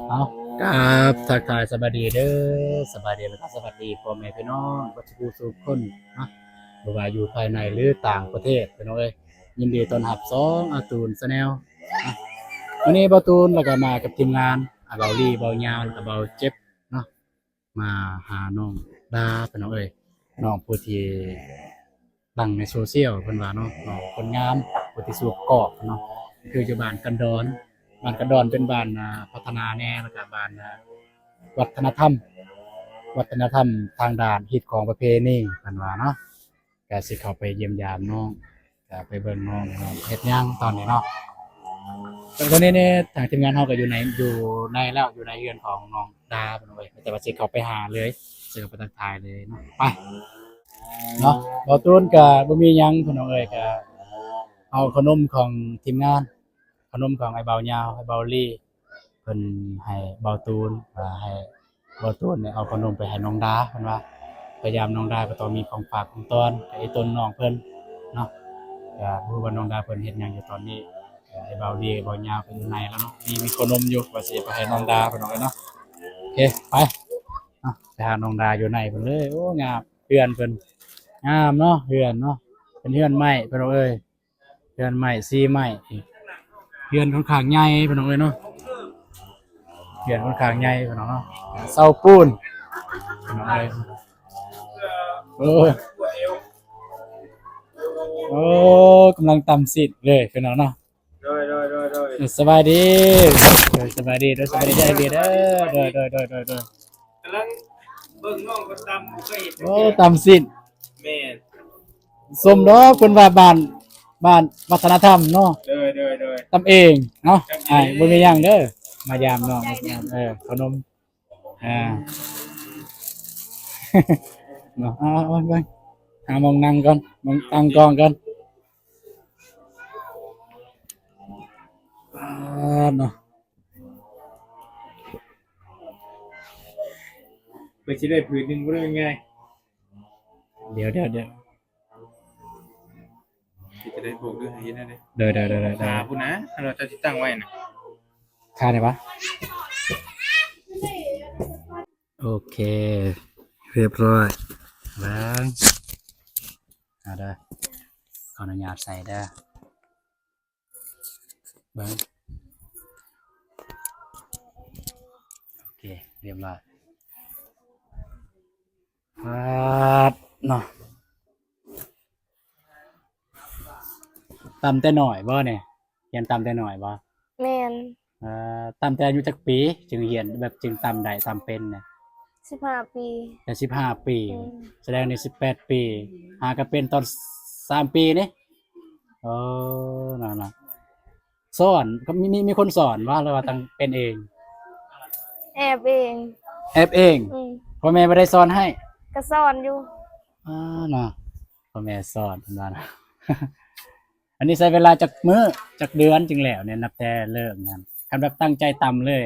ເອົາ ກາບທັກທາຍສະບາຍດີເດີ ສະບາຍດີ ແລະ ກະສະຫວັດດີພໍ່ແມ່ພີ່ນ້ອງເບິດສູ່ຜູ້ສູ່ຄົນເນາະ ບໍ່ວ່າຢູ່ພາຍໃນ ຫຼື ຕ່າງປະເທດ ພີ່ນ້ອງເອີຍ. ຍິນດີຕ້ອນຮັບຊ່ອງອາຕູນ Channel ເນາະ. ມື້ນີ້ບ່າວຕູນ ແລ້ວກະມາກັບທີມງານ ອາ ບ່າວລີ ບ່າວຍາວ ແລ້ວກະບ່າວເຈັບເນາະ ມາຫານ້ອງດາ ພີ່ນ້ອງເອີຍ ນ້ອງຜູ້ທີ່ ດັງໃນໂຊຊຽວເພິ່ນວ່າເນາະ ເນາະ ຄົນງາມ ຜູ້ທີ່ສວກກອກເນາະ ຄືຢູ່ບ້ານກັນດອນ. ບ້ານກັນດອນເປັນບ້ານ ອ່າ ພັດທະນາແດ່ ແລ້ວກະບ້ານ ອ່າ ວັດທະນະທຳ ວັດທະນະທຳທາງດ້ານຮີດຄອງປະເພນີ ເພິ່ນວ່າເນາະ. ກະຊິເຂົ້າໄປຢ້ຽມຢາມນ້ອງ ກະໄປເບິ່ງນ້ອງ ນ້ອງເຮັດຫຍັງຕອນນີ້ເນາະ. ແຕ່ຕອນນີ້ນີ້ ທາງທີມງານເຮົາກະຢູ່ໃນ ຢູ່ໃນແລ້ວ ຢູ່ໃນເຮືອນຂອງນ້ອງ ດາ ພີ່ນ້ອງເອີຍ ແຕ່ວ່າຊິເຂົ້າໄປຫາເລີຍ ຊິເຂົ້າໄປທັກທາຍເລີຍເນາະ ໄປເນາະ. ບ່າວຕູນກະບໍ່ມີຫຍັງ ພີ່ນ້ອງເອີຍ ກະເອົາຂະໜົມຂອງທີມງານ ຂະໜົມຂອງອ້າຍບ່າວຍາວ ອ້າຍບ່າວລີ ເພິ່ນໃຫ້ບ່າວຕູນ ວ່າໃຫ້ບ່າວຕູນນີ້ເອົາຂະໜົມໄປໃຫ້ນ້ອງດາ ເພິ່ນວ່າໄປຢາມນ້ອງດາກະຕ້ອງມີຂອງຝາກຂອງຕ້ອນ ກະອີ່ຕົນນ້ອງເພິ່ນເນາະ. ກະບໍ່ຮູ້ວ່ານ້ອງດາເພິ່ນເຮັດຫຍັງຢູ່ຕອນນີ້ ກະອ້າຍບ່າວລີ ອ້າຍບ່າວຍາວເພິ່ນຢູ່ໃນແລ້ວເນາະ ມີ ມີຂະໜົມຢູ່ ວ່າຊິໄປໃຫ້ນ້ອງດາ ພີ່ນ້ອງເອີຍເນາະ. ໂອເຄ ໄປເນາະ ໄປຫານ້ອງດາຢູ່ໃນພຸ້ນເລີຍ. ໂອ້ ງາມ ເຮືອນເພິ່ນງາມເນາະ ເຮືອນເນາະ ເປັນເຮືອນໄມ້ ພີ່ນ້ອງເອີຍ ເຮືອນໄມ້ ສີໄມ້ ເຮືອນຂ້ອນຂ້າງໃຫຍ່ ພີ່ນ້ອງເອີຍເນາະ ເຮືອນຂ້ອນຂ້າງໃຫຍ່ ພີ່ນ້ອງເນາະ ເສົາປູນ ພີ່ນ້ອງເອີຍ. ໂອ້ ໂອ້ ກຳລັງຕຳຊີ້ນເລີຍ ພີ່ນ້ອງເນາະ. ໂດຍ ໂດຍ ໂດຍ ໂດຍ ສະບາຍດີ ໂດຍ ສະບາຍດີ ໂດຍ ສະບາຍດີ ອ້າຍເບຍເດີ ໂດຍ ໂດຍ ໂດຍ ໂດຍ ໂດຍ. ກຳລັງເບິ່ງນ້ອງເພິ່ນຕຳ ບໍ່ເຄີຍເຫັນ ໂອ້ ຕຳຊີ້ນ ແມ່ນ ສົມດອກເພິ່ນວ່າບ້ານ ບ້ານວັດທະນະທຳເນາະ ໂດຍ ໂດຍ ໂດຍ ຕຳເອງເນາະ ຕຳເອງ ອ້າຍ ບໍ່ມີຫຍັງເດີ ມາຢາມນ້ອງ ເອີ ຂະໜົມ ອ່າ ເນາະ ເອົາ ເອົາ ເບິ່ງ ຫາໝ່ອງນັ່ງກ່ອນ ໝ່ອງຕັ້ງກ້ອງກ່ອນ ປາດເນາະ. ເພິ່ນຊິໄດ້ຜືນໜຶ່ງບໍ່ໄດ້ງ່າຍໆ ດຽວໆໆ ຊິໄດ້ບອກເລື່ອງໃຫ້ເຮັດແນວໃດ ໂດຍໆໆໆ ຄາພຸ້ນນະ ຄັນວ່າເຈົ້າຊິຕັ້ງໄວ້ນະ ຄາໄດ້ປະ ໂອເຄ ຮຽບຮ້ອຍ ເບິ່ງ ເອົາເດີ ຂໍອະນຸຍາດໃສ່ເດີ ເບິ່ງ ໂອເຄ ຮຽບຮ້ອຍ ປາດເນາະ. ຕຳແຕ່ນ້ອຍບໍ່ນີ້? ຮຽນຕຳແຕ່ນ້ອຍບໍ່? ແມ່ນ. ເອີ ຕຳແຕ່ອາຍຸຈັກປີ ຈຶ່ງຮຽນ ແບບຈຶ່ງຕຳໄດ້ ຕຳເປັນນະ? ສິບຫ້າປີ. ແຕ່ສິບຫ້າປີ. ອືມ. ສະແດງນີ້ສິບແປດປີ ຫາກະເປັນຕອນສາມປີນີ້. ເອີ ນັ້ນນະ. ສອນ ກໍມີ ມີ ມີຄົນສອນບໍ່ ຫຼືວ່າຕັ້ງເປັນເອງ? ແອບເອງ. ແອບເອງ? ອືມ. ພໍ່ແມ່ບໍ່ໄດ້ສອນໃຫ້? ກໍສອນຢູ່. ອາ ເນາະ ພໍ່ແມ່ສອນເພິ່ນວ່ານະ. ອັນນີ້ໃຊ້ເວລາຈັກມື້ ຈັກເດືອນຈຶ່ງແລ້ວແດ່ ນັບແຕ່ເລີ່ມຫັ້ນ ຄັນແບບຕັ້ງໃຈຕຳເລີຍ?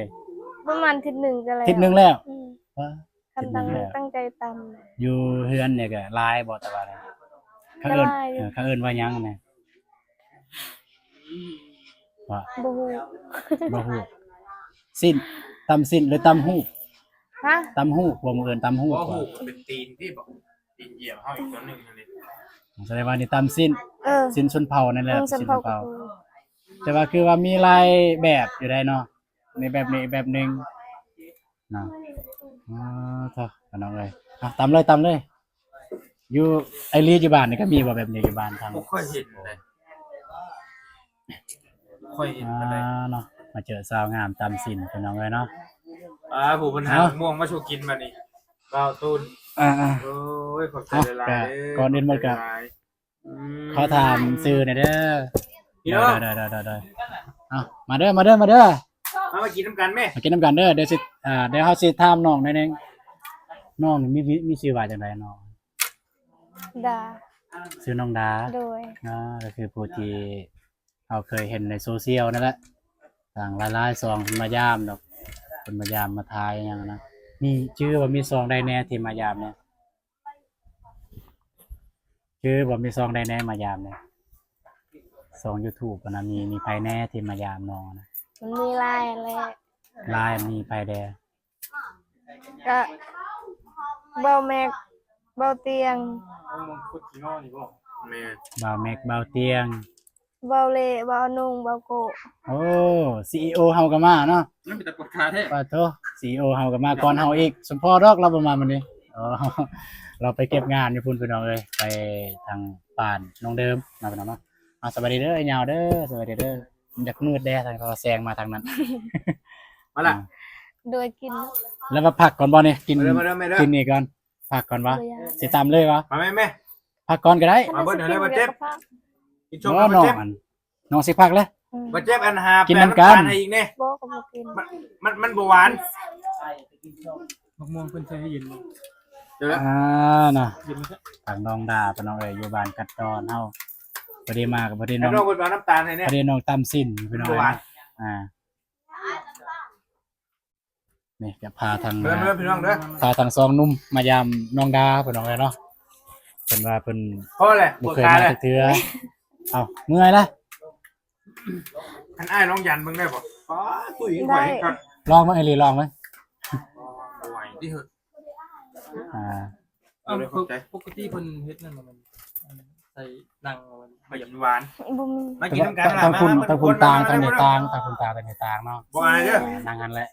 ປະມານທິດໜຶ່ງກໍແລ້ວ. ທິດໜຶ່ງແລ້ວ? ອືມ. ປາ ຄັນຕັ້ງ ທິດໜຶ່ງແລ້ວ ຕັ້ງໃຈຕຳ. ຢູ່ເຮືອນນີ້ກໍຫຼາຍບໍ່? ແຕ່ວ່າ ເຂົາເອີ້ນ ກໍຫຼາຍຢູ່. ເອີ ເຂົາເອີ້ນວ່າຫຍັງແດ່? ວ່າ ບໍ່ຮູ້ ບໍ່ຮູ້. ຊີ້ນ ຕຳຊີ້ນ ຫຼື ຕຳຫູກ? ຮະ? ຕຳຫູກ ພວກມຶງເອີ້ນຕຳຫູກ. ບໍ່ຫູກ ເປັນຕີນທີ່ບອກ ຕີນຢຽບເຮົາອີກຕົວໜຶ່ງຫັ້ນເດ. ສະແດງວ່ານີ້ຕຳຊີ້ນ. ເອີ ຊີ້ນຊົນເຜົ່ານັ້ນແຫຼະ. ເອີ ຊົນເຜົ່າ ຊີ້ນຊົນເຜົ່າ. ແຕ່ວ່າຄືວ່າມີຫຼາຍແບບຢູ່ໃດເນາະ ມີແບບນີ້ ແບບໜຶ່ງເນາະ. ອໍ ເຖາະ ພີ່ນ້ອງເອີຍ ອ່ະ ຕຳເລີຍ ຕຳເລີຍ. ຢູ່ ໄອລີ ຢູ່ບ້ານນີ້ກໍມີບໍ່ແບບນີ້ ຢູ່ບ້ານທາງ? ບໍ່ຄ່ອຍເຫັນເດ ບໍ່ຄ່ອຍເຫັນປານໃດ. ອ່າ ເນາະ ມາເຈີສາວງາມຕຳຊີ້ນ ພີ່ນ້ອງເອີຍເນາະ. ອ່າ ຜູ້ເພິ່ນຫາ ເອົ້າ ໝາກມ່ວງມາສູ່ກິນບັດນີ້ ບ່າວຕູນ. ອ່າໆ ໂອ້ຍ ຂອບໃຈຫຼາຍໆເດີ. ເອົ້າ ກ່ອນອື່ນໝົດກໍ ອືມ ຂໍຖາມຊື່ແດ່ເດີ. ພີ່ນ້ອງ ໂດຍໆໆໆ ເອົາ ມາເດີ ມາເດີ ມາເດີ ມາ ມາກິນນຳກັນແມ ມາກິນນຳກັນເດີ. ດຽວຊິ ອ່າ ດຽວເຮົາຊິຖາມນ້ອງໜ້ອຍໜຶ່ງ ນ້ອງນີ້ມີ ມີ ມີຊື່ວ່າຈັ່ງໃດນ້ອງ? ດາ. ຊື່ນ້ອງດາ. ໂດຍ. ອ່າ ກໍຄືຜູ້ທີ່ເຮົາເຄີຍເຫັນໃນໂຊຊຽວນັ້ນແຫຼະ ຕ່າງຫຼາຍໆຊ່ອງເພິ່ນມາຢາມດອກ ເພິ່ນມາຢາມມາຖ່າຍຫຍັງນະ. ມີ ຈື່ວ່າມີຊ່ອງໃດແດ່ທີ່ມາຢາມແດ່? ຄືບໍ່ມີຊ່ອງໃດແດ່ມາຢາມນີ້? ຊ່ອງຢູທູບຫັ້ນນະ ມີ ມີໃຜແດ່ທີ່ມາຢາມນ້ອງນະ? ມັນມີຫຼາຍແຫຼະ. ລາຍມີໃຜແດ່? ກະ ເບົາແມັກ ເບົາຕຽງ ແມ່ນ ເບົາແມັກ ເບົາຕຽງ ເບົາເລ ເບົາອະນຸງ ເບົາໂກ. ໂອ້ ຊີອີໂອເຮົາກໍມາເນາະ. ມັນເປັນຕາປວດຂາແທ້. ປາໂທ ຊີອີໂອເຮົາກໍມາກ່ອນເຮົາອີກ. ສົມພໍດອກລາວບໍ່ມາມື້ນີ້. ອໍ ລາວໄປເກັບງານຢູ່ພຸ້ນ ພີ່ນ້ອງເອີຍ, ໄປທາງບ້ານນ້ອງເດີມເນາະ ພີ່ນ້ອງເນາະ. ອ່າ ສະບາຍດີເດີ ຍາວເດີ ສະບາຍດີເດີ. ມັນຢາກມືດແດ່ ທາງເຂົາແຊງມາທາງນັ້ນ. ມາລະ ອ່າ ໂດຍ ກິນ ແລ້ວວ່າພັກກ່ອນບໍ່ນີ້? ກິນ ມາເດີ ມາເດີ ມາເດີ ກິນນີ້ກ່ອນ. ພັກກ່ອນວະ? ບໍ່ຢາກ ຊິຕຳເລີຍວະ? ມາແມ່ ມາແມ່ ພັກກ່ອນກໍໄດ້. ມາເບິດຫັ້ນແຫຼະ ບໍ່ເຈັບ. ກິນຊົມ ບໍ່ ນ້ອງ ບໍ່ເຈັບ. ອັນ ນ້ອງຊິພັກເລີຍ. ອືມ ບໍ່ເຈັບ. ອັນຫາ ກິນນຳກັນ ແປງນ້ຳຕານໃຫ້ອີກແດ່. ບໍ່ ກໍບໍ່ກິນ. ມັນ ມັນ ມັນບໍ່ຫວານ. ໝາກມ່ວງເພິ່ນໃສ່ໃຫ້ເຢັນບໍ່? ເຈົ້າລະ ອ່າ ນະ ເຢັນບໍ່? ທາງນ້ອງດາ ພີ່ນ້ອງເອີຍ ຢູ່ບ້ານກັດດອນເຮົາ. ພໍດີມາກໍພໍດີນ້ອງ ໃຫ້ນ້ອງເພິ່ນເອົານ້ຳຕານໃຫ້ແດ່. ພໍດີນ້ອງຕຳຊີ້ນ ພີ່ນ້ອງເອີຍ. ບໍ່ຫວານ. ອ່າ ນີ້ກໍພາທາງ ເດີ ເດີ ພີ່ນ້ອງເດີ ພາທາງສອງໜຸ່ມມາຢາມນ້ອງດາ ພີ່ນ້ອງເອີຍເນາະ. ເພິ່ນວ່າເພິ່ນ ພໍແຫຼະ ບໍ່ເຄີຍມາຈັກເທື່ອ. ເອົ້າ ເມື່ອຍລະ. ຄັນອ້າຍລອງຢັນເບິ່ງໄດ້ບໍ່? ປ້າ ຕຸ້ຍ ໄດ້ ຂ້ອຍ ລອງເບິ່ງ ອີ່ຫຼີ ລອງເບິ່ງ. ບໍ່ໄຫວຕິເຮີ້ຍ. ອ່າ ເອົາ ເອົາເລີຍ ຂອບໃຈ. ປົກກະຕິເພິ່ນເຮັດນັ້ນ ມັນ ອັນ ໃສ່ນັ່ງ ມັນຢາກຫວານ. ບໍ່ມີ ມາກິນນຳກັນ. ທາງພຸ້ນ ທາງພຸ້ນຕ່າງ ທາງນີ້ຕ່າງ ທາງພຸ້ນຕ່າງ ທາງນີ້ຕ່າງເນາະ. ບໍ່ອາຍເດີ ນັ່ງຫັ້ນແຫຼະ.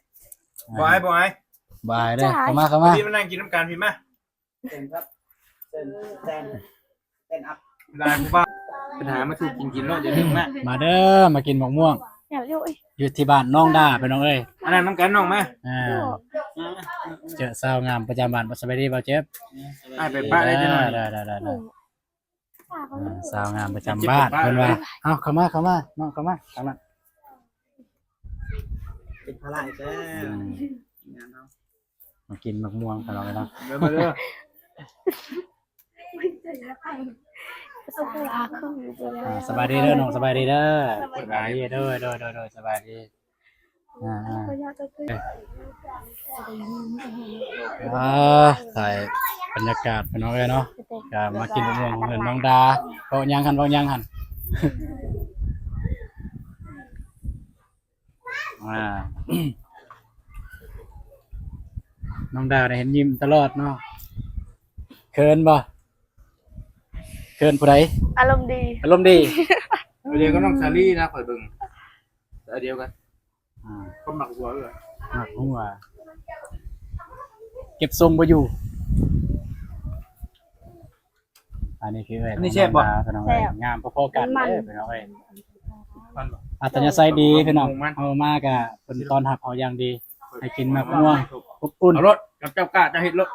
ບໍ່ອາຍ ບໍ່ອາຍ ບໍ່ອາຍເດີ. ເຂົ້າມາ ເຂົ້າມາ ມານັ່ງກິນນຳກັນພີ້ ມາ. ເຊີນຄັບ ເຊີນ ສະແຕນ ສະແຕນອັບ ໄດ້ຜູ້ບ່າວ ໄປຫາມາສູ່ກິນກິນເນາະ. ຢ່າລືມມາ ມາເດີ ມາກິນໝາກມ່ວງ ຢູ່ທີ່ບ້ານນ້ອງດາ ພີ່ນ້ອງເອີຍ. ມານັ່ງນຳກັນນ້ອງ ມາ. ອ່າ ເຈີສາວງາມປະຈຳບ້ານ. ສະບາຍດີ ບ່າວເຈັບ. ອ້າຍໄປປະໄດ້ຈັກໜ້ອຍ. ໄດ້ ໄດ້ ໄດ້ ອ່າ ສາວງາມປະຈຳບ້ານ ເພິ່ນວ່າ. ເອົາ ເຂົ້າມາ ເຂົ້າມາ ນ້ອງເຂົ້າມາ ທາງນັ້ນ. ເປັນພາລະອີກແລ້ວ ອືມ ງານເຮົາ. ມາກິນໝາກມ່ວງກັນເນາະ. ເດີ ມາເດີ. ອ່າ ສະບາຍດີເດີນ້ອງ ສະບາຍດີເດີ. ສະບາຍດີ ສະບາຍດີ ໂດຍ ໂດຍ ໂດຍ ໂດຍ ສະບາຍດີ. ອ່າ ອ່າ ຖ່າຍບັນຍາກາດພີ່ນ້ອງເອີຍເນາະ. ກໍມາກິນໝາກມ່ວງເຮືອນນ້ອງດາ. ເວົ້າຫຍັງຫັ້ນ ເວົ້າຫຍັງຫັ້ນ? ອ່າ ນ້ອງດາໄດ້ເຫັນຍິ້ມຕະຫຼອດເນາະ. ເຂີນບໍ່? ເຂີນຜູ້ໃດ? ອາລົມດີ ອາລົມດີ. ດຽວກັບນ້ອງສາລີນະ ຂ້ອຍເບິ່ງ ດຽວກັນ. ອ່າ ຄົນມັກຫົວເອີ ມັກຫົວ ເກັບຊົງບໍ່ຢູ່. ອັນນີ້ຄືເອື້ອຍ ອັນນີ້ແຊບບໍ່? ນ້ອງດາ ພີ່ນ້ອງເອີຍ. ແຊບ ງາມພໍໆກັນເດີ ພີ່ນ້ອງເອີຍ. ມັນບໍ່? ອັດຕະຍາໄສດີ ພີ່ນ້ອງ. ເຮົາມາກະເພິ່ນຕ້ອນຮັບເຮົາຢ່າງດີ ໃຫ້ກິນໝາກມ່ວງອົບອຸ່ນ. ເອົາໂລດ ກັບເຈົ້າກ້າ ເຈົ້າເຮັດໂລດ.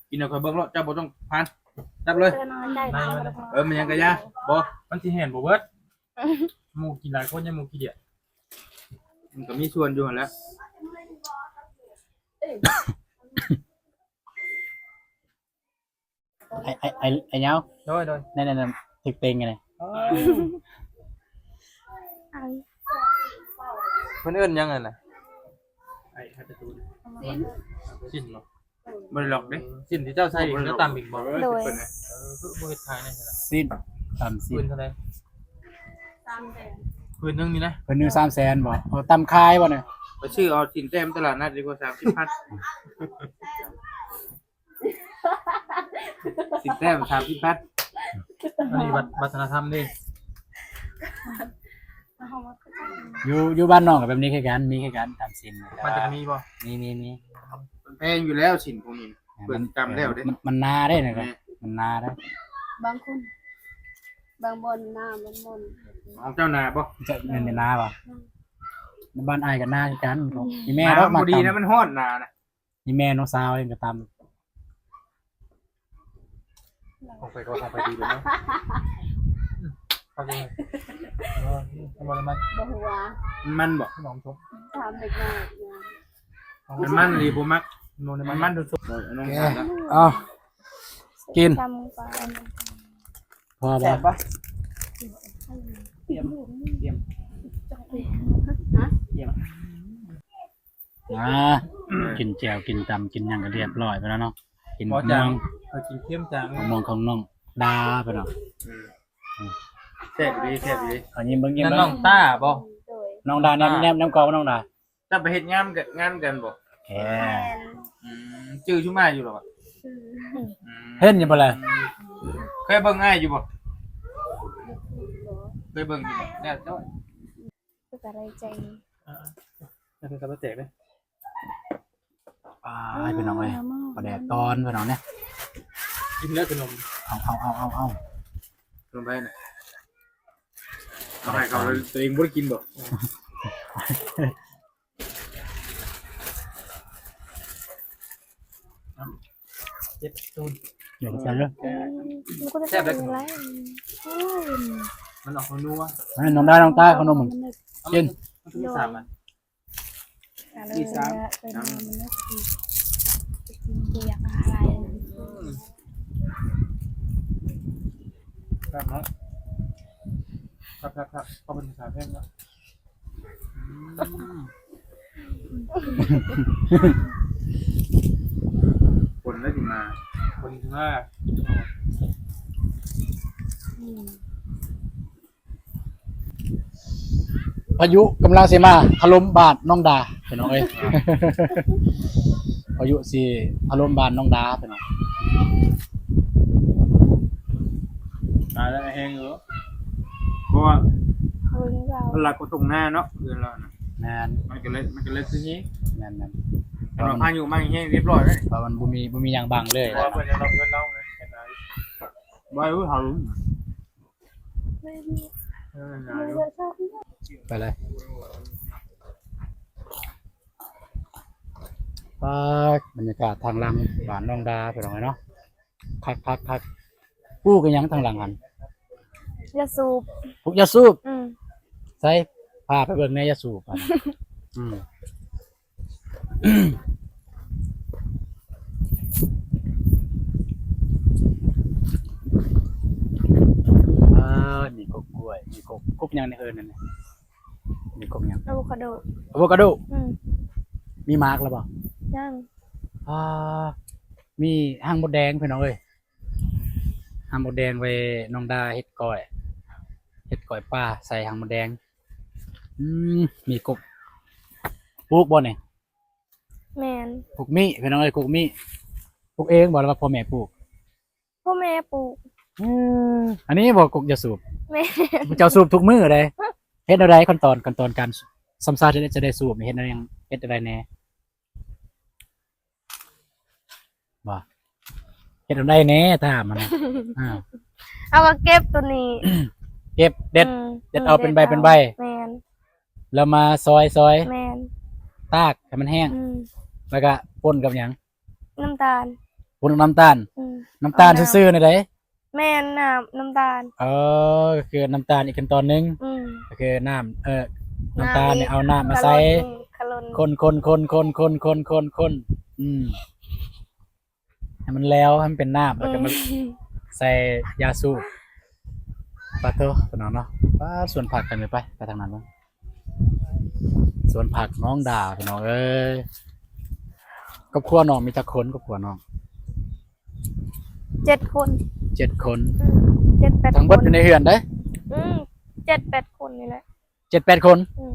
ກິນໃຫ້ຂ້ອຍເບິ່ງໂລດ ເຈົ້າບໍ່ຕ້ອງຜ່ານ ຈັບເລີຍ. ເອີ ມັນຫຍັງກະຢ່າ ບໍ່ ມັນຊິແຫ້ງບໍ່ເບິດ. ໝູ່ກິນຫຼາຍຄົນ ຍັງໝູ່ຂີ້ດຽດ. ມັນກະມີສ່ວນຢູ່ຫັ້ນແຫຼະ. ໄອ້ ໄອ້ ໄອ້ ໄອ້ຍາວ ໂດຍ ໂດຍ ນັ້ນໆໆ ຖືກເຕັງອັນນີ້. ເອີ ເພິ່ນເອີ້ນຫຍັງຫັ້ນນະ? ໄອ້ ໄອ້ກາຕູນ ຊິ້ນ ຊິ້ນບໍ່? ບໍ່ໄດ້ຫຼອກເດ້. ຊິ້ນທີ່ເຈົ້າໃສ່ ເຈົ້າຕຳອີກບໍ່? ໂດຍ ເອີ ຄືບໍ່ເຮັດຂາຍແດ່ຊັ້ນນະ? ຊິ້ນ ຕຳຊິ້ນ ເພິ່ນເທົ່າໃດ? ສາມແສນ ເພິ່ນໜຶ່ງນີ້ນະ. ເພິ່ນໜຶ່ງສາມແສນບໍ່? ເອົາຕຳຂາຍບໍ່ນີ້? ໄປຊື້ເອົາຊິ້ນແຕ້ມຕະຫຼາດນັດດີກວ່າ ສາມສິບພັນ. ຊິ້ນແຕ້ມສາມສິບພັນ. ອັນນີ້ວັດ ວັດທະນະທຳເດ້. ຢູ່ ຢູ່ບ້ານນ້ອງກໍແບບນີ້ຄືກັນ ມີຄືກັນ ຕຳຊິ້ນ. ມັນຈະມີບໍ່? ມີ ມີ ມີ. ມັນແພງຢູ່ແລ້ວ ຊິ້ນພວກນີ້ ເພິ່ນຕຳແລ້ວເດ້. ມັນ ມັນໜາເດ້ນະ ມັນໜາເດ້. ບາງຄົນ ບາງບ່ອນໜາ ບາງບ່ອນ. ຂອງເຈົ້າໜາບໍ່? ເຈົ້າແມ່ນໜາບໍ່? ອືມ ບ້ານອ້າຍກໍໜາຄືກັນ. ອືມ ອີແມ່ດອກ ບໍ່ດີນະ ມັນຮ້ອນໜານະ. ນີ້ແມ່ນ້ອງສາວເອງກໍຕຳ. ຂອງໃຜກໍຂອງໃຜດີເນາະ. ເອົາເລີຍ ເອີ ມັນ ມັນບໍ່? ມັນບໍ່? ສະໝອງສົມ ຖາມເດັກນ້ອຍ. ມັນມັນອີ່ຫຼີບໍ່ມັກ ມັນມັນສົມ. ເອົາ ກິນ ຕຳປາ ພໍບໍ່? ແຊບບໍ່? ຢ້ຽມ ຢ້ຽມ ຮະ? ຢ້ຽມ. ອ່າ ກິນແຈ່ວ ກິນຕຳ ກິນຫຍັງກໍລຽບຮ້ອຍໄປແລ້ວເນາະ. ກິນໝາກມ່ວງ ເອີ ກິນເຄັມຈັງ ໝາກມ່ວງຂອງນ້ອງດາໄປເນາະ. ອືມ ແຊບອີ່ຫຼີ ແຊບອີ່ຫຼີ. ເອົາຍິ້ມເບິ່ງ ຍິ້ມເບິ່ງ. ນ້ອງຕາບໍ່? ໂດຍ ນ້ອງດາ ແນມ ແນມ ແນມກ້ອງນ້ອງດາ. ເຈົ້າໄປເຮັດງານກັນ ງານກັນບໍ່? ແມ່ນ. ອືມ ຈື່ຊຸມອ້າຍຢູ່ບໍ່? ອືມ ເຫັນຢູ່ບໍ່ລະ? ເຄີຍເບິ່ງອ້າຍຢູ່ບໍ່? ເຄີຍເບິ່ງຢູ່ບໍ່? ແລ້ວເຈົ້າ ກໍໄດ້ໃຈ ອ່າ ແລ້ວເພິ່ນກໍບໍ່ແຕກເດ້. ອ້າຍ ພີ່ນ້ອງເອີຍ ປາແດກຕອນພີ່ນ້ອງເນຍ. ກິນເດີຂະໜົມ. ເອົາ ເອົາ ເອົາ ເອົາ ເອົາ ຂະໜົມໄປນະ ເອົາໃຫ້ເຂົາ ຕົວເອງບໍ່ໄດ້ກິນບໍ່? ເຈັບຕູນ ດຽວກັນເດີ. ອືມ ມັນກໍຈະແຊບເລີຍ. ອືມ ມັນອອກນົວໆ. ໃຫ້ນ້ອງດາ ນ້ອງຕາ ເອົານົມກິນ. ເອົາ ມັນມີສາມອັນ. ອືມ ແຊບເນາະ ແຊບໆໆ ເຂົ້າໄປໃນສາມແພງເນາະ. ອືມ ຝົນແລ້ວຊິມາ ຝົນຊິມາ. ອືມ ພາຍຸກຳລັງຊິມາຖະຫຼົ່ມບ້ານນ້ອງດາ ພີ່ນ້ອງເອີຍ. ພາຍຸຊິຖະຫຼົ່ມບ້ານນ້ອງດາ ພີ່ນ້ອງ. ຕາຍແລ້ວແຮງຢູ່ ເພາະວ່າມັນຫຼັກກວ່າທົ່ງນາເນາະ ເຮືອນລາວນະ. ແມ່ນ ມັນກໍເລີຍ ມັນກໍເລີຍຄືນີ້. ແມ່ນໆ ແຕ່ວ່າພາຍຸມາແຮງຮຽບຮ້ອຍເລີຍ ເພາະມັນບໍ່ມີ ບໍ່ມີຫຍັງບັງເລີຍ. ເພາະວ່າເພິ່ນຍັງລັອກເຮືອນລາວນະ. ບໍ່ ເອີ ເຮົາ ໄປເລີຍ. ປາກ ບັນຍາກາດທາງຫຼັງບ້ານນ້ອງດາ ພີ່ນ້ອງເອີຍເນາະ. ຄັກໆໆ ປູກອີ່ຫຍັງທາງຫຼັງຫັ້ນ? ຢາສູບ. ປູກຢາສູບ? ອືມ ໃສ ພາໄປເບິ່ງແດ່ຢາສູບຫັ້ນ. ອືມ ອ່າ ມີກົກກ້ວຍ ມີກົກ ກົກຫຍັງນີ້ເອີ້ນນັ້ນນະ? ມີກົກຫຍັງ? ອາໂວຄາໂດ. ອາໂວຄາໂດ? ອືມ ມີໝາກແລ້ວບໍ່? ຍັງ. ອ່າ ມີຮັງມົດແດງ ພີ່ນ້ອງເອີຍ. ຮັງມົດແດງໄວ້ນ້ອງດາເຮັດກ້ອຍ ເຮັດກ້ອຍປາໃສ່ຮັງມົດແດງ. ອືມ ມີກົກ ປູກບໍ່ນີ້? ແມ່ນ ກົກມີ້ ພີ່ນ້ອງເອີຍ ກົກມີ້. ປູກເອງບໍ່ ຫຼືວ່າພໍ່ແມ່ປູກ? ພໍ່ແມ່ປູກ. ເອີ ອັນນີ້ບໍ່ກົກຢາສູບ? ແມ່ນ ເຈົ້າສູບທຸກມື້ເດ້. ເຮັດແນວໃດ ຂັ້ນຕອນ ຂັ້ນຕອນການ ສຳຊາຈະໄດ້ ຈະໄດ້ສູບນີ້ ເຮັດແນວຫຍັງ ເຮັດແນວໃດແດ່? ບໍ່ ເຮັດແນວໃດແດ່ ຖາມຫັ້ນນະ. ອ່າ ເຮົາກໍເກັບໂຕນີ້ ເກັບເດັດ ອືມ ເດັດເອົາເປັນໃບ ເປັນໃບ. ແມ່ນ ແລ້ວມາຊອຍ ຊອຍ. ແມ່ນ ຕາກໃຫ້ມັນແຫ້ງ. ອືມ ແລ້ວກໍປົນກັບຫຍັງ? ນ້ຳຕານ. ປົນກັບນ້ຳຕານ. ອືມ ນ້ຳຕານຊື່ໆນີ້ໃດ? ແມ່ນ ນ້ຳ ນ້ຳຕານ. ເອີ ກໍຄືນ້ຳຕານອີກຂັ້ນຕອນໜຶ່ງ. ອືມ ກໍຄືນ້ຳ ເອີ ນ້ຳຕານນີ້ເອົານ້ຳມາໃສ່ ຂະຫຼົ່ນ ຂະຫຼົ່ນ ຄົນໆໆໆໆໆ ອືມ ໃຫ້ມັນແຫຼວ ໃຫ້ມັນເປັນນ້ຳ ແລ້ວກໍມາ ອືມ ໃສ່ຢາສູບ. ປາໂທ້ ພີ່ນ້ອງເນາະ ປາ ສວນຜັກກັນເລີຍ. ໄປ ໄປທາງນັ້ນເບິ່ງ ສວນຜັກນ້ອງດາ ພີ່ນ້ອງເອີຍ. ຄອບຄົວນ້ອງມີຈັກຄົນ ຄອບຄົວນ້ອງ? ເຈັດຄົນ. ເຈັດຄົນ. ອືມ ເຈັດແປດ ທັງເບິດຢູ່ໃນເຮືອນເດ້? ອືມ ເຈັດແປດຄົນນີ້ແຫຼະ. ເຈັດແປດຄົນ. ອືມ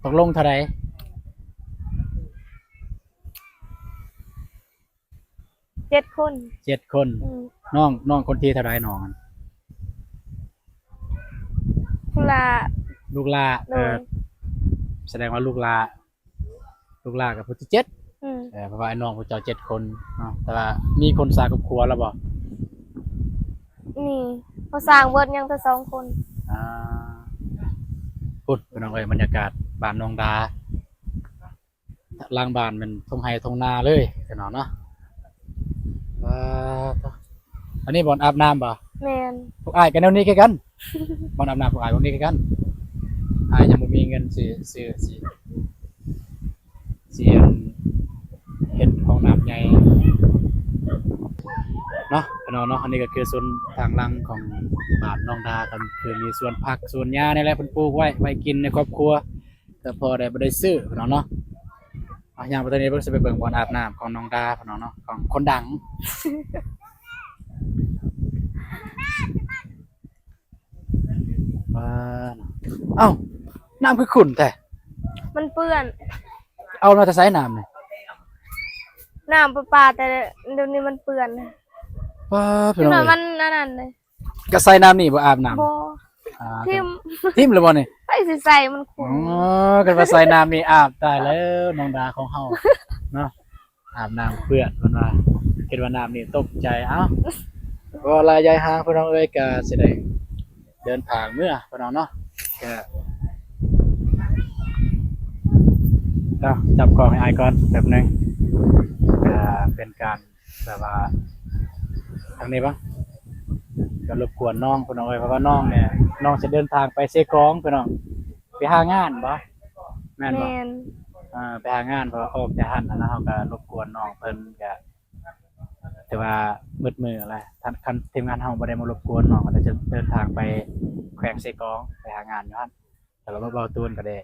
ຕົກລົງເທົ່າໃດ? ເຈັດຄົນ. ເຈັດຄົນ. ອືມ ນ້ອງ ນ້ອງຄົນທີເທົ່າໃດນ້ອງ? ລູກຫຼ້າ. ລູກຫຼ້າ. ໂດຍ ເອີ ສະແດງວ່າລູກຫຼ້າ ລູກຫຼ້າກໍຜູ້ທີເຈັດ. ອືມ ເອີ ເພາະວ່າອ້າຍນ້ອງພວກເຈົ້າເຈັດຄົນເນາະ. ແຕ່ວ່າມີຄົນສ້າງຄອບຄົວແລ້ວບໍ່? ມີ ເຂົາສ້າງເບິດ ຍັງແຕ່ສອງຄົນ. ອ່າ ພຸ້ນ ພີ່ນ້ອງເອີຍ ບັນຍາກາດບ້ານນ້ອງດາ ຫຼັງບ້ານແມ່ນທົ່ງໄຮ່ທົ່ງນາເລີຍ ພີ່ນ້ອງເນາະ. ປາໂທ້ ອັນນີ້ບ່ອນອາບນ້ຳບໍ່? ແມ່ນ ພວກອ້າຍກໍແນວນີ້ຄືກັນ. ບ່ອນອາບນ້ຳພວກອ້າຍພວກນີ້ຄືກັນ. ອ້າຍຍັງບໍ່ມີເງິນຊິ ຊິ ຊິ ຊິເຮັດຫ້ອງນ້ຳໃຫຍ່ເນາະ ພີ່ນ້ອງເນາະ. ອັນນີ້ກໍຄືສວນທາງຫຼັງຂອງບ້ານນ້ອງດາ ກໍຄືມີສວນຜັກສວນຫຍ້ານີ້ແຫຼະ ເພິ່ນປູກໄວ້ ໄວ້ກິນໃນຄອບຄົວ ກໍພໍໄດ້ບໍ່ໄດ້ຊື້ ພີ່ນ້ອງເນາະ. ເອົາ ຍ່າງໄປທາງນີ້ເບິ່ງ ຊິໄປເບິ່ງບ່ອນອາບນ້ຳຂອງນ້ອງດາ ພີ່ນ້ອງເນາະ ຂອງຄົນດັງ. ເອີ ເອົ້າ ນ້ຳຄືຂຸ້ນແທ້. ມັນເປື້ອນ. ເອົາມາແຕ່ໃສນ້ຳນີ້? ນ້ຳປະປາ ແຕ່ດຽວນີ້ມັນເປື້ອນ. ປາ ພີ່ນ້ອງເອີຍ ມັນອັນນັ້ນເດ້. ກໍໃສ່ນ້ຳນີ້ບໍ່ອາບນ້ຳ? ບໍ່. ອ່າ ຖິ້ມ. ຖິ້ມແລ້ວບໍ່ນີ້? ໃຜຊິໃສ່ ມັນຂຸ່ນ. ອໍ ຄັນວ່າໃສ່ນ້ຳນີ້ອາບ ຕາຍແລ້ວ ນ້ອງດາຂອງເຮົາເນາະ. ອາບນ້ຳເປື້ອນ ເພິ່ນວ່າ ຄິດວ່ານ້ຳນີ້ຕົກໃຈ. ເອົ້າ ບໍ່ຫຼາຍຢາຍຫ່າງ ພີ່ນ້ອງເອີຍ ກະຊິໄດ້ເດີນທາງເມືອ ພີ່ນ້ອງເນາະ. ກະ ເອົ້າ ຈັບກ້ອງໃຫ້ອ້າຍກ່ອນແປັບໜຶ່ງ. ກະເປັນການແບບວ່າ ທາງນີ້ເບິ່ງ ກະລົບກວນນ້ອງ ພີ່ນ້ອງເອີຍ ເພາະວ່ານ້ອງນີ້ ນ້ອງຊິເດີນທາງໄປເຊກອງ ພີ່ນ້ອງ. ໄປຫາງານບໍ່? ແມ່ນບໍ່? ແມ່ນ. ເອີ ໄປຫາງານ ເພາະວ່າອອກຈາກຫັ້ນນະ ເຮົາກໍລົບກວນນ້ອງເພິ່ນ ກໍຖືວ່າມືດມື້ແຫຼະ. ຄັນ ຄັນທີມງານເຮົາບໍ່ໄດ້ມາລົບກວນ ນ້ອງກໍຈະເດີນທາງໄປແຂວງເຊກອງ ໄປຫາງານຢູ່ຫັ້ນ. ແຕ່ວ່າເບົາຕູນກໍໄດ້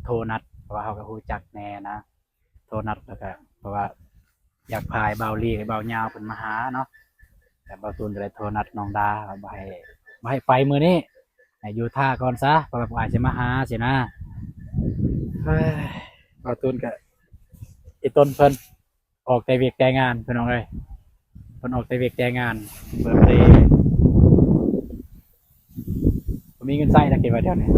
ໂທນັດ ເພາະວ່າເຮົາກໍຮູ້ຈັກແດ່ນະ. ໂທນັດ ແລ້ວກະ ເພາະວ່າຢາກພາເບົາລີກັບເບົາຍາວເພິ່ນມາຫາເນາະ. ແຕ່ເບົາຕູນກໍໄດ້ໂທນັດນ້ອງດາວ່າບໍ່ໃຫ້ ບໍ່ໃຫ້ໄປມື້ນີ້ ໃຫ້ຢູ່ຖ້າກ່ອນຊະ ເພາະວ່າພວກອ້າຍຊິມາຫາຊີ້ນະ. ເອີຍ ເບົາຕູນກໍອີຕົນເພິ່ນອອກແຕ່ວຽກແຕ່ງານ ພີ່ນ້ອງເອີຍ. ເພິ່ນອອກແຕ່ວຽກແຕ່ງານ ເພິ່ນບໍ່ໄດ້ ບໍ່ມີເງິນໃຊ້ ລະເກັບໄວ້ແຖວນີ້.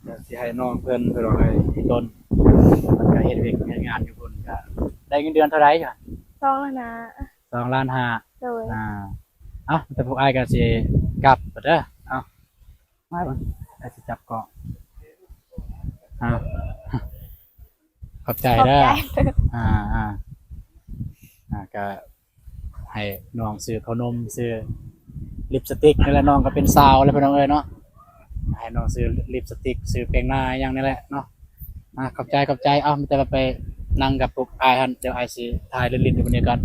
ກໍຊິໃຫ້ນ້ອງເພິ່ນ ພີ່ນ້ອງເອີຍ ອີຕົນ ເພິ່ນກໍເຮັດວຽກເຮັດງານຢູ່ພຸ້ນ ກໍໄດ້ເງິນເດືອນເທົ່າໃດ? ສອງລ້ານຫ້າ. ສອງລ້ານຫ້າ. ໂດຍ. ອ່າ ເອົ້າ ແຕ່ພວກອ້າຍກໍຊິກັບເດີ. ເອົ້າ ມາເບິ່ງ ອ້າຍຊິຈັບກ້ອງ. ເອົ້າ ຂອບໃຈເດີ. ຂອບໃຈ. ອ່າ ອ່າ ອ່າ ກະໃຫ້ນ້ອງຊື້ເຂົ້າໜົມ ຊື້ລິບສະຕິກນີ້ແຫຼະ. ນ້ອງກໍເປັນສາວແລ້ວ ພີ່ນ້ອງເອີຍເນາະ. ໃຫ້ນ້ອງຊື້ລິບສະຕິກ ຊື້ແປງໜ້າຫຍັງນີ້ແຫຼະເນາະ. ອ່າ ຂອບໃຈ ຂອບໃຈ. ເອົ້າ ມີແຕ່ວ່າໄປນັ່ງກັບພວກອ້າຍຫັ້ນ ດຽວອ້າຍຊິຖ່າຍຫຼິ້ນໆຢູ່ບ່ອນນີ້ກ່ອນ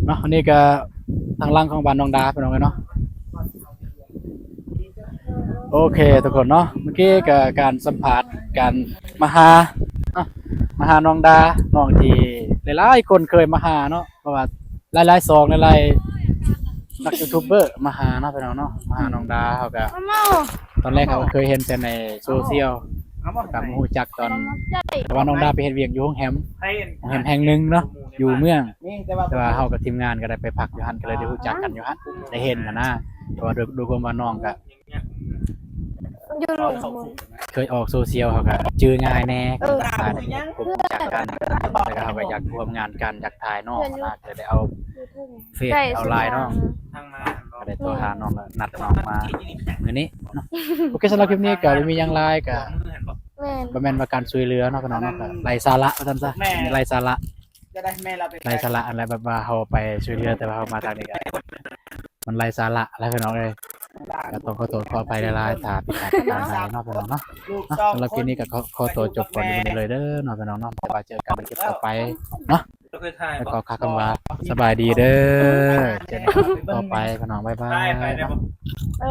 ເນາະ. ອັນນີ້ກໍທາງຫຼັງຂອງບ້ານນ້ອງດາ ພີ່ນ້ອງເອີຍເນາະ. ໂອເຄທຸກຄົນເນາະ ເມື່ອກີ້ກໍການສຳພາດ ການມາຫາເນາະ ມາຫານ້ອງດາ ນ້ອງທີ່ຫຼາຍໆຄົນເຄີຍມາຫາເນາະ ເພາະວ່າຫຼາຍໆຊ່ອງ ຫຼາຍໆນັກຢູທູບເບີມາຫາເນາະ ພີ່ນ້ອງເນາະ. ມາຫານ້ອງດາ ເຮົາກໍຕອນແລກເຮົາກໍເຄີຍເຫັນແຕ່ໃນໂຊຊຽວ ກໍມາຮູ້ຈັກຕອນ ເພາະວ່ານ້ອງດາໄປເຮັດວຽກຢູ່ໂຮງແຮມ ໂຮງແຮມແຫ່ງໜຶ່ງເນາະ ຢູ່ເມືອງ ແຕ່ວ່າເຮົາກັບທີມງານກໍໄດ້ໄປພັກຢູ່ຫັ້ນ ກໍເລີຍໄດ້ຮູ້ຈັກກັນຢູ່ຫັ້ນ ໄດ້ເຫັນຫັ້ນນະ. ເພາະວ່າໂດຍ ໂດຍຄວາມວ່ານ້ອງກໍ ຢູ່ ເຄີຍອອກໂຊຊຽວ ເຮົາກໍຈື່ງ່າຍແດ່ ເອີ ການຮູ້ຈັກກັນ ແລ້ວກໍເຮົາກໍຢາກຮ່ວມງານກັນ ຢາກຖ່າຍນ້ອງຫັ້ນນະ ກໍເລີຍໄດ້ເອົາເຟສ ເອົາໄລນ໌ນ້ອງ ກໍໄດ້ໂທຫານ້ອງ ແລ້ວນັດນ້ອງມາມື້ນີ້ເນາະ. ໂອເຄ ສຳລັບຄລິບນີ້ກໍບໍ່ມີຫຍັງຫຼາຍ ກໍ ແມ່ນ ບໍ່ແມ່ນວ່າການຊ່ວຍເຫຼືອເນາະ ພີ່ນ້ອງເນາະ ກໍໄລສາລະວ່າຊັ້ນຊະ ແມ່ນ ໄລສາລະ ຈະໄດ້ແມ່ນລາວໄປ ໄລສາລະ ອັນໃດ ແບບວ່າເຮົາໄປຊ່ວຍເຫຼືອ ແຕ່ວ່າເຮົາມາທາງນີ້ກໍ ມັນໄລສາລະແລ້ວ ພີ່ນ້ອງເອີຍ. ກໍຕ້ອງຂໍໂທດຂໍອະໄພຫຼາຍໆ ຖ້າຜິດພາດປະການໃດເນາະ ພີ່ນ້ອງເນາະ. ເນາະ ສຳລັບຄລິບນີ້ກໍຂໍ ຂໍຕົວຈົບກ່ອນຢູ່ນີ້ເລີຍເດີເນາະ ພີ່ນ້ອງເນາະ. ແຕ່ວ່າເຈີກັນໃນຄລິບຕໍ່ໄປເນາະ ແລ້ວກໍຂໍຄຳວ່າສະບາຍດີເດີ ເຈີກັນໃນຄລິບຕໍ່ໄປ ພີ່ນ້ອງ ບາຍບາຍ. ເອີ